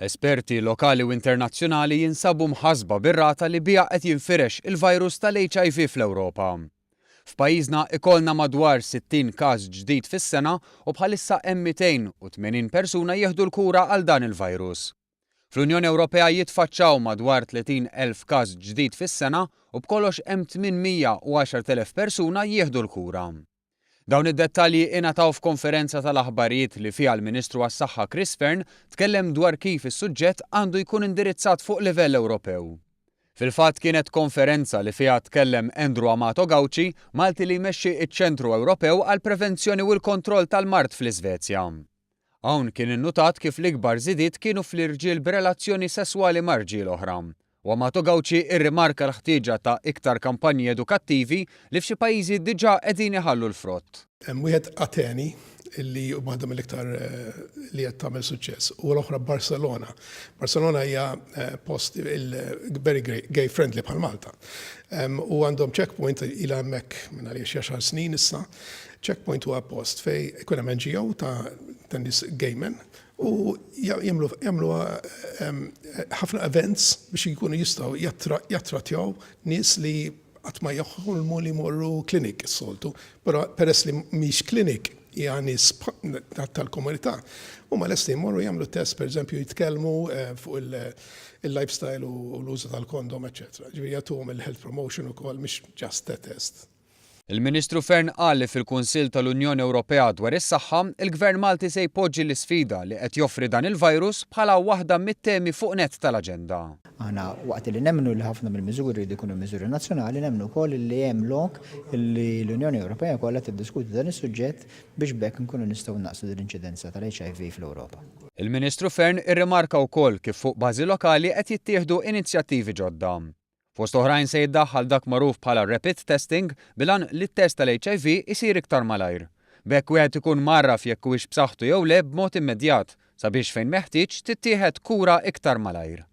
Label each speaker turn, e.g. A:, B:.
A: Esperti lokali u internazzjonali jinsabu mħassba bir-rata li biha qed jinfirex il-virus tal-HIV fl-Ewropa. F'pajjiżna ikollna madwar 60 każ ġdid fis-sena u bħalissa hemm 280 persuna jieħdu l-kura għal dan il-virus. Fl-Unjoni Ewropea jitfaċċaw madwar 30,000 każ ġdid fis-sena u b'kollox hemm 810,000 persuna jieħdu l-kura. Dawn id-dettalji ingħataw f'konferenza tal-aħbarijiet li fiha l-Ministru għas-Saħħa Chris Fearne tkellem dwar kif is-suġġett għandu jkun indirizzat fuq livell Ewropew. Fil-fatt kienet konferenza li fiha tkellem Andrew Amato Gauci, Malti li jmexxi ċ-Ċentru Ewropew għall-Prevenzjoni u l-Kontroll tal-Mard fl-Iżvezja. Hawn kien innutat kif l-ikbar żidiet kienu fl-irġiel b'relazzjoni sesswali ma' rġiel oħra. U Amato Gauci irrimarka l-ħtieġa ta' iktar kampanji edukattivi li f'xi pajjiżi diġà qegħdin iħallu l-frott.
B: Hemm wieħed Ateni li waħda mill-iktar li qed tagħmel suċċess u l-oħra Barcelona. Barcelona hija post very gay friendly bħal Malta. U għandhom checkpoint ilha hemmhekk minn għaliex xi għaxar snin issa. Checkpoint huwa post fejn ikun hemm NGO ta' ta' nies gay men u jagħmlu jagħmlu ħafna events biex jkunu jistgħu jattrattjaw nies li qatt ma joħolmu li jmorru clinic is-soltu. Però peress li mhix clinic hija nies tal-komunità, huma lesti jmorru jagħmlu test, pereżempju jitkellmu fuq il-lifestyle u l-użu tal-kondom, eċċetera. Ġifieri jagħtuhom il-health promotion ukoll mhix just a test.
A: Il-Ministru Fearne qal li fil-Kunsill tal-Unjoni Ewropea dwar is-Saħħa, il-Gvern Malti se jpoġġi l-isfida li qed joffri dan il-virus bħala waħda mit-temi fuq nett tal-aġenda.
C: Aħna waqt li nemmnu li ħafna mill-miżuri jridu jkunu miżuri nazzjonali, nemmnu wkoll li hemm lok li l-Unjoni Ewropea kollha tiddiskuti dan is-suġġett biex b'hekk inkunu nistgħu nnaqqsu din l-inċidenza tal-HIV fl-Ewropa.
A: Il-Ministru Fearne irrimarka wkoll kif fuq bażi lokali qed jittieħdu inizjattivi ġodda. Fost oħrajn se jiddaħħal dak magħruf bħala rapid testing bil-għan li t-test tal-HIV isir iktar malajr. B'hekk wieħed ikun mgħarraf jekk huwiex b'saħħtu jew le b'mod immedjat sabiex fejn meħtieġ tittieħed kura iktar malajr.